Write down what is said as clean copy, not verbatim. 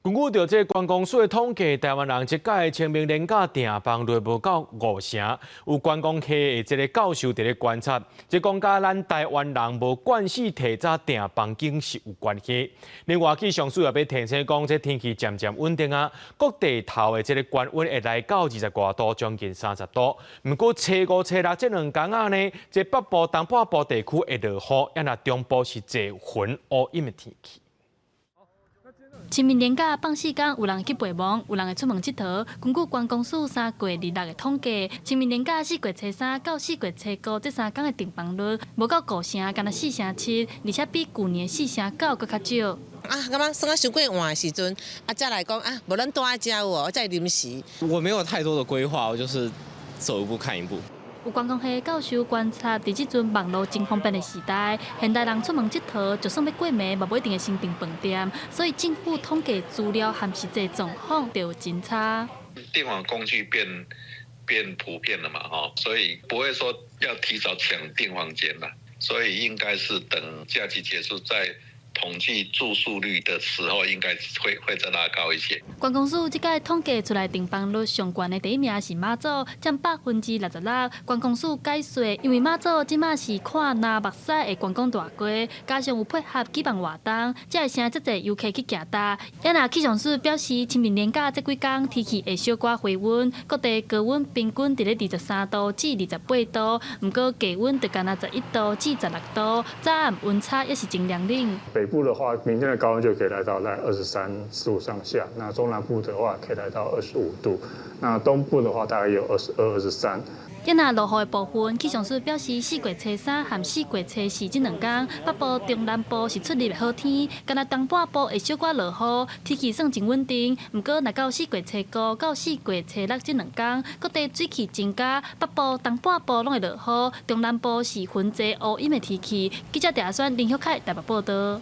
根據著這觀光署的統計，台灣人這屆清明連假訂房率無到五成。有觀光系的這个教授佇咧觀察，這講佮咱台灣人無慣勢提早訂房間是有關係。另外，氣象署也欲提醒講，這天氣漸漸穩定啊，各地頭的這个高溫會來到二十外度，將近30度。毋過初五、初六這兩工仔呢，這北部、東半部地區會落雨，抑若中部是濟雲烏陰的天氣。清明連假放四工，有人去陪墓，有人會出門𨑨迌。根據觀光署3月26的統計，清明連假4月初三到4月初五這三工的訂房率，無到五成，干焦四成七，而且比舊年四成九閣較少。啊，感覺算啊傷過晏的時陣，啊，才來講啊，無咱蹛佇遮有無？才臨時。我沒有太多的規劃，我就是走一步看一步。有觀光系教授觀察，佇這陣網路真方便的時代，現代人出門𨑨迌，就算欲過暝，嘛無一定會先訂飯店，所以政府統計資料和實際狀況就有真差。訂房工具變普遍了嘛，所以不會說要提早搶訂房間啦，所以應該是等假期結束再統計住宿率的時候，應該會再拉高一些。觀光署這屆統計出來訂房率上懸的第一名是馬祖，佔66%。觀光署解說，因為馬祖這馬是看藍目屎的觀光大國，加上有配合舉辦活動，才會成遮濟遊客去行搭。也若氣象署表示，清明連假這幾工天氣會小可回溫，各地高溫平均佇咧23度至28度，毋過低溫就干焦11度至16度，早暗溫差也是真涼冷。北部的話，明天的高溫就可以來到在23度上下；那中南部的話，可以來到25度；那東部的話，大概有22、23。也若落雨的部分，氣象署表示，4月初三和4月初四這兩工，北部、中南部是出入的好天，干焦東半部會小可落雨，天氣算真穩定。毋過，若到四月初五到四月初六這兩工，各地水汽增加，北部、東半部攏會落雨，中南部是雲濟烏陰的天氣。記者鄭阿選、林旭凱台北報道。